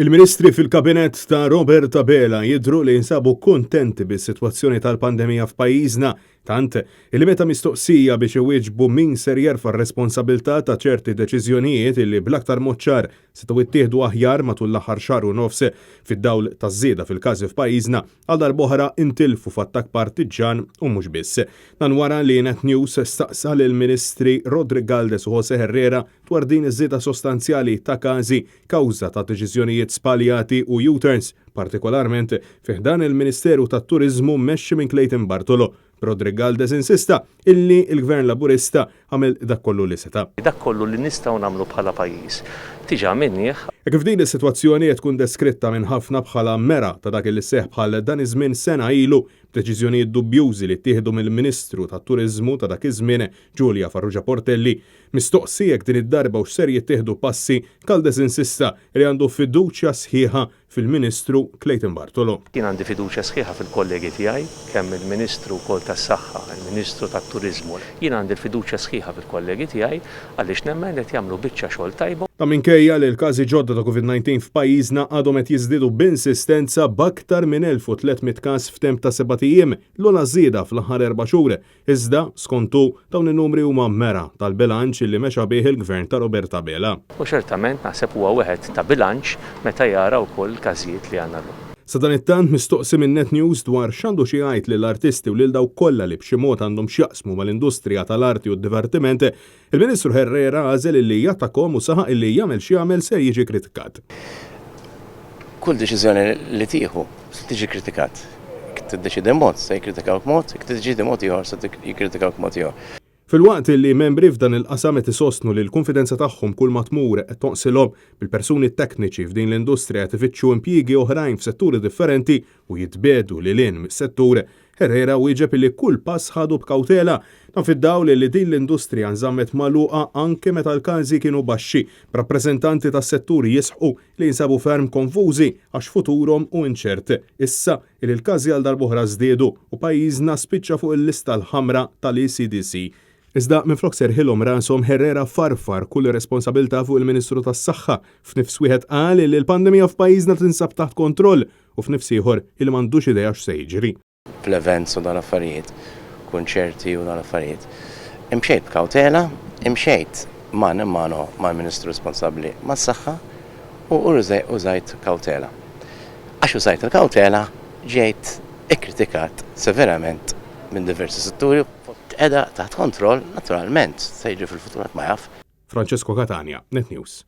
Il-Ministri fil-Kabinett ta' Robert Abela jidhru li jinsabu kuntenti bis-sitwazzjoni tal-pandemija f'pajjiżna, tant illi meta mistoqsija biex iwieġbu min ser jerfa' r-responsabilità ta' ċerti deċiżjonijiet illi bl-aktar mod ċar setgħu ttieħdu aħjar matul l-aħħar xahar u nofs fid-dawl taż-żieda fil-każi f'pajjiżna, għal darb'oħra intilfu f'attakk partiġġan u mhux biss. Dan wara li Net News staqsa lill-Ministri Roderick Galdes u José Herrera dwar din iż-żieda sostanzjali ta' każi kawża ta' deċiżjonijiet żbaljati u U-turns, partikolarment fi ħdan il-Ministeru tat-Turiżmu mmexxi minn Clayton Bartolo. Roderick Galdes insista illi l-Gvern Laburista għamel dak kollu li seta'. Dak kollu li nistgħu nagħmlu bħala pajjiż diġà għamilnieh. Hekk kif din is-sitwazzjoni qed tkun deskritta minn ħafna bħala mera ta' dak illi seħħ bħal dan iż-żmien sena ilu, b'deċiżjonijiet dubjużi li ttieħdu mill-Ministru tat-Turiżmu ta' dak iż-żmien, Julia Farrugia Portelli, Mistoqsi jekk din id-darba hux ser jittieħdu passi, Caldes insista li għandu fiduċja sħiħa fil-Ministru Clayton Bartolo. Jien għandi fiduċja sħiħa fil-kollegi tiegħi, kemm il-Ministru wkoll tas-Saħħa, il-Ministru tat-Turiżmu. Jien għandi l-fiduċja sħiħa fil-kollegi tiegħi għaliex nemmen li qed jagħmlu biċċa xogħol tajba. Dan minkejja li l-każi ġodda ta' Covid-19 f'pajjiżna għadhom qed jiżdiedu b'insistenza b'aktar minn 1,300 każ f'temp ta' sebat ijiem, l-ogħla żieda fl-aħħar erba' xhur. Iżda, skont hu, dawn in-numri huma mera tal-bilanċ li mexa bih il-Gvern ta' Robert Abela. U ċertament naħseb huwa wieħed ta' bilanċ meta jara wkoll il-każijiet li għandna llum. Sadanittant, mistoqsi minn Net News dwar x'għandu xi jgħid lill-artisti u lil dawk kollha li b'xi mod għandhom x'jaqsmu mal-industrija tal-arti u d-divertiment, il-Ministru Herrera għażel illi jattakhom u saħaq illi jagħmel x'jagħmel ser jiġi kritikat. Kull deċiżjoni li tieħu se tiġi kritikat. Jekk tiddeċiedi mod, se jikkritikawk mod, jekk tiddeċiedi mod ieħor, se jikkritikawk mod ieħor. Filwaqt li membri f'dan il-qasam qed isostnu li l-kunfidenza tagħhom kull ma tmur qed tonqsilhom, bil-persuni tekniċi f'din l-industrija qed ifittxu impjiegi oħrajn f'setturi differenti u jitbiegħdu lil hinn mis-settur, Herrera wieġeb li kull pass ħadu b'kawtela. Dan fid-dawl li din l-industrija nżammet magħluqa anke meta l-każi kienu baxxi, b'rappreżentanti tas-settur jisħqu li jinsabu ferm konfużi għax futurhom hu inċert, issa li l-każi għal darb'oħra żdiedu u pajjiżna spiċċa fuq il-lista l-ħamra tal-ECDC. Iżda minflok serrħilhom rashom, Herrera farfar kull responsabilità fuq il-Ministru tas-Saħħa. F'nifs wieħed qal li l-pandemija f'pajjiżna tinsab taħt kontroll u f'nifs ieħor li m'għandux idea x'se jiġri. fl-events u dawn l-affarijiet, kunċerti u dawn l-affarijiet. Imxejt b'kawtela, imxejt man in mano mal-Ministru responsabbli mas-saħħa u użajt kawtela. Għax użajt il-kawtela ġejt ikkritikat severament minn diversi setturi. Qiegħda taħt kontroll, naturalment, se jiġri fil-futur ħadd ma jaf. Francesco Catania, Net News.